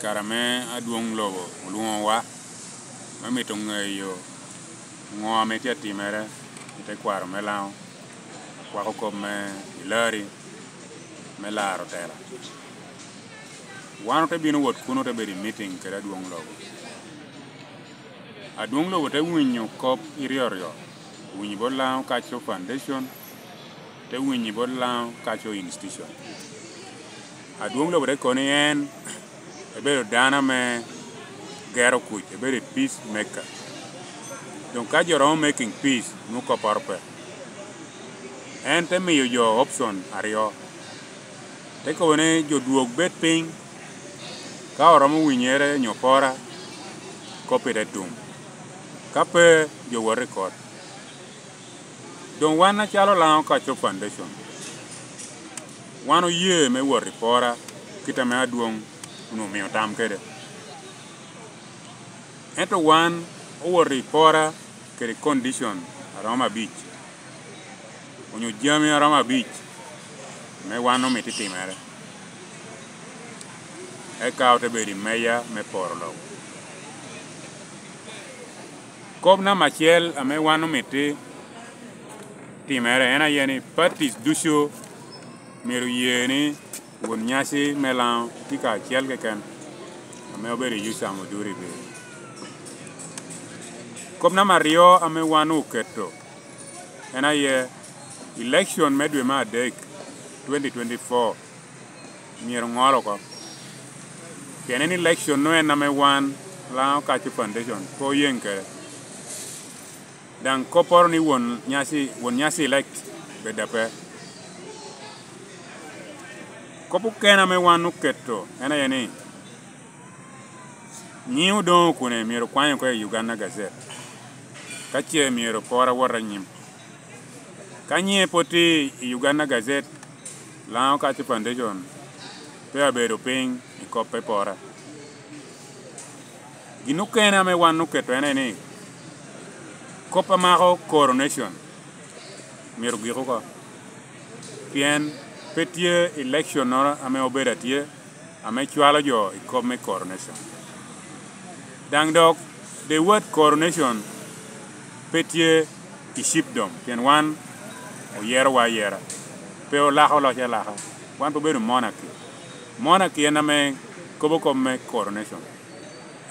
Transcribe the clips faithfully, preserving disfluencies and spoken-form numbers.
Kare ame adwoŋ lobo olwoŋowa me mito ŋeyo ŋo ame tye atimere i tekwaro me Laŋo, akwako kop me Ilari me laro tela. Wan ote bino wot kuno, ote bedo i miting kede adwoŋ lobo. Adwoŋ lobo te winyo kop iryo aryo, owinyo bot Laŋo Cultural Foundation, te winyo bot Laŋo Cultural Institution. Adwoŋ lobo te kono ni en ebedo dano ame gero kuc, ebedo peace maker. Doŋ ka jo romo making peace, nwoŋo kopporo pe. En te miyo jo option aryo, te kobo ni jo dwog bed piny, ka oromo winyere nyo pora, kop-pi te tum, ka pe, jo wot i kot. Doŋ wan acalo Laŋo Cultural Foundation, wan oye me wot i pora kit ame adwoŋ onwoŋo omio tam kede. Ento wan owoto i pora kede condition a romo abic, onyo jami a romo abic ame wan omito timere, eka ote bedo i meja me poro lobo. Kop namba acel ame wan omito timere en aye ni parties ducu myero oye ni won nyaci me Laŋo tye ka acel keken ame obedo i Yusam Oduri Biri. Kop namba aryo ame wan oketo en aye election me dwe me adek, twenty twenty-four, myero oŋol oko. Pien en election-nu en ame wan Laŋo Cultural Foundation pe oyeŋ kede. Daŋ kopporo ni won nyaci, won nyaci elect bed ape. Kop okene ame wan oketo en aye ni, nyiŋ Odoŋo Okune myero okwany oko i Uganda Gazette, ka ce myero pora wot anyim. Ka nyiŋe pwod tye i Uganda Gazette, Laŋo Cultural Foundation pe abedo piny i kop me pora. Gin okene ame wan oketo en aye ni, kop a mako coronation myero ogik oko, pien pe tye election-noro ame obedo atye ame cwalo jo i kop me coronation. Daŋ dok, the word coronation pe tye i chiefdom, pien wan oyerowa ayera, pe olako loc alaka, wan pe obedo monarchy. Monarchy en ame kobo kop me coronation,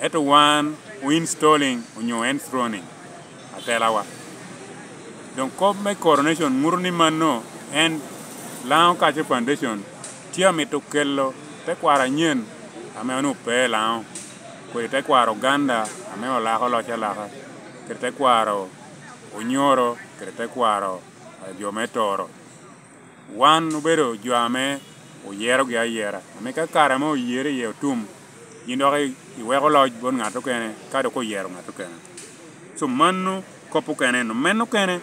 ento wan o installing onyo enthroning atelawa. Doŋ kop me coronation ŋuto ni mano en Laŋo Cultural Foundation tye amito kelo tekwaro anyen ame onwoŋo pe i Laŋo, kodi tekwaro Oganda ame olako loc alaka, kede tekwaro Onyoro, kede tekwaro, eh, jo me Toro. Wan obedo jo ame oyerogi ayera, ame ka kare ame oyere iye otum, yin dok i-, iweko loc bot ŋat okene, ka dok oyero ŋat okene. So mano kop okene, no meno okene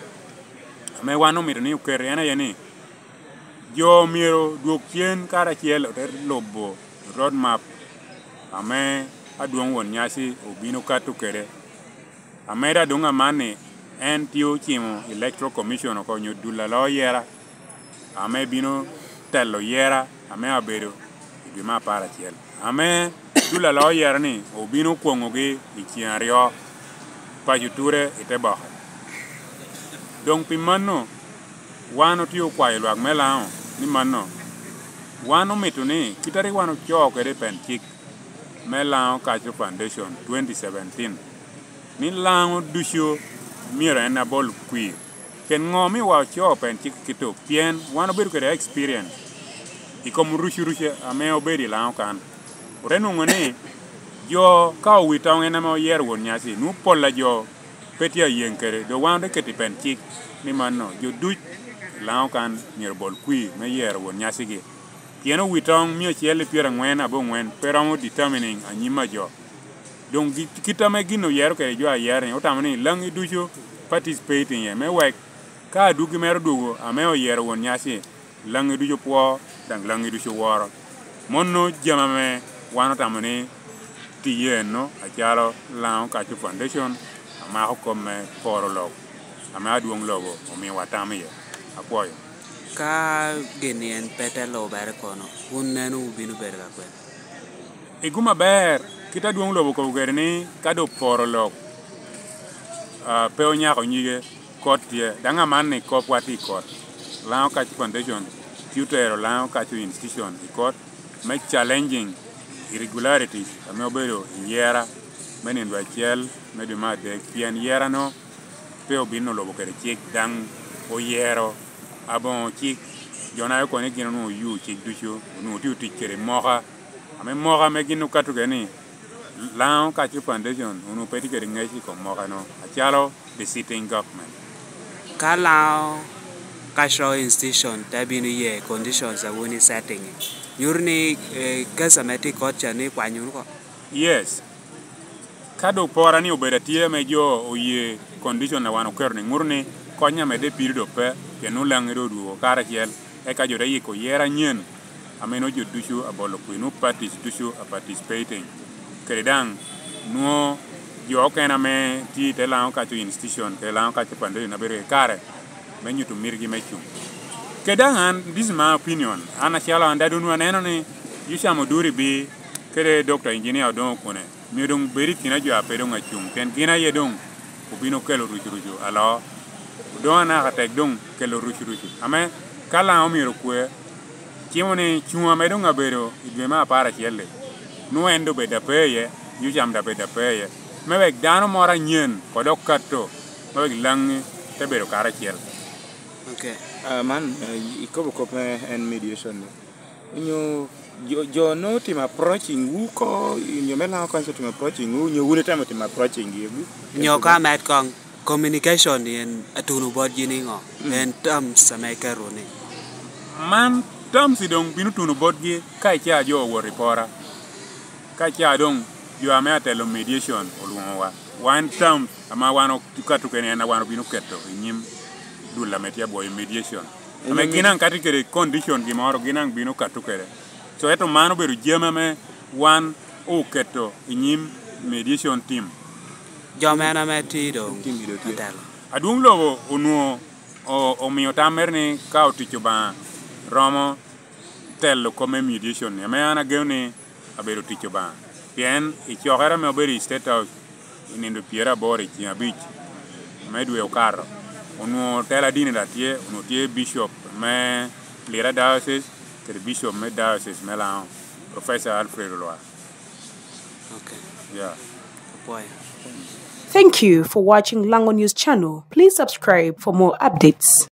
ame wan omito ni oket en aye ni, jo myero dwog cen karacel ote lubo road map ame adwoŋ won nyaci obino kato kede. Ameda doŋ amanni en tye ocimo Electoral Commission oko onyo dul a loo yera ame bino telo yera ame abedo i dwe me apar acel, ame dul a loo yera-ni obino kwoŋogi i ceŋ aryo, paco ture i te boke. Doŋ pi mano, wan otye okwayo lwak me Laŋo ni mano, wan omito ni kit a rik wan ocoo kede i pen cik me Laŋo Cultural Foundation twenty seventeen, ni Laŋo ducu myero en abol kwir. Pien ŋo omiowa ocoo pen cik kito? Pien wan obedo kede experience i kom rucuruc ame obedo i Laŋo kan. Ote nwoŋo ni jo ka owi toŋ en ame oyero won nyaci, nwoŋo pol a jo pe tye ayeŋ kede. Doŋ wan ote keto i pen cik ni mano, jo duc i Laŋo kan myero obol kwir me yero won nyacigi. Pien owi toŋ mia acel i pyeraŋwen aboŋwen pe romo determining anyim a jo. Doŋ gi-, kit ame gin oyero kede jo ayera-ni, otamo ni Laŋi ducu participating iye, me wek ka adwogi mere odwogo ame oyero won nyaci, Laŋi ducu pwo, daŋ Laŋi ducu woro. Mano jami ame wan otamo ni tiye enno, acalo Laŋo Cultural Foundation, amako kop me poro lok ame adwoŋ lobo omiowa tam iye. Apwoyo. Ka gin-ni en pe te lubere kono, wun neno wubino bedo ka kwene? Igu maber, kit adwoŋ lobo kobo kede ni ka dok poro lok, ah, pe onyako nyige, kot tye. Daŋ aman ni kopwa tye i kot. Lango Kaco Foundation tye otero Lango Kaco Institution i kot me challenging irregularities ame obedo i yera me nino acel me dwe me adek, pien yerano pe obino lubo kede cik, daŋ oyero aboŋo cik. Jo-na aye kono gin onwoŋo oyu cik ducu, onwoŋo tye otic kede moka, ame moka ame gin okato kede ni Lango Cultural Foundation onwoŋo pe tye kede ŋec i kom mokano, acalo the sitting government. Ka Lango Cultural Institution te bino ye conditions a wun i setting, nyuto ni, eh, case ame tye i kot ca ni kwanyo wunu oko? Yes. Ka dok pora ni obedo atye ame jo oye condition a wan oketo ni, ŋuto ni kony amedde pido dok pe, pien nwoŋo Langi dok odwogo karacel, eka jo te yiko yero anyen, ame nwoŋo jo ducu abolo kwir, nwoŋo parties ducu a participating. Kede daŋ nwoŋo jo okene ame tye i te Lango Kaco Institution, kede Lango Kaco Foundation abedo i kare me nyuto mitgi me cuŋ. Kede daŋ an, this is my opinion, an acalo an Dadun, aneno ni Yucam Oduri bi kede Doctor Engineer Odongo Okune myero doŋ bed i kin a jo a pe doŋ acuŋ, pien gin aye doŋ obino kelo rucurucu alo. Odoŋo anaka tek doŋ kelo rucurucu. Ame ka Lango myero okwe, cimo ni cuŋ ame doŋ abedo i dwe me apar acel-li, nwoŋo en doŋ bed ape iye, Yucam daŋ bed ape iye, me wek dano moro anyen kede okato, me wek Langi te bedo karacel. Ok. Ah, man, eh, ikobo kop me en mediation ni. Onyo jo, jo nwoŋo otimo approaching wu ko, onyo me Lango Council otimo approaching wu, onyo wun itemo timo approaching gi? Nyo ka med koŋ, communication ni en atuno botgi niŋo? Mm. En terms ame iketo ni. Man terms doŋ bino tuno botgi ka ica jo owot i pora. Ka ca doŋ jo ame atelo mediation olwoŋowa, wan terms ame wan okato kene en a wan obino keto i nyim dul ame tye abwoyo mediation. Ame gin daŋ kati kede condition gi moro, gin daŋ bino kato kede. So, ento man obedo jami ame wan oketo i nyim mediation team. Jo mene ame tye doŋ atelo. Adwoŋ lobo onwoŋo o-, omio tam mere ni ka otic Obaŋa romo telo kop me mediation ni, ame an ageno ni abedo tic Obaŋa. Pien i cokere ame obedo i State House i nino pyeraboro i ceng abic me dwe okato, onwoŋo tela dini daŋ tye, onwoŋo tye Bishop me Lira Diocese kede Bishop me Diocese me Lango, Professor Alfred Olwa. Ok. Yeah. Apwoyo. Thank you for watching Lango News Channel. Please subscribe for more updates.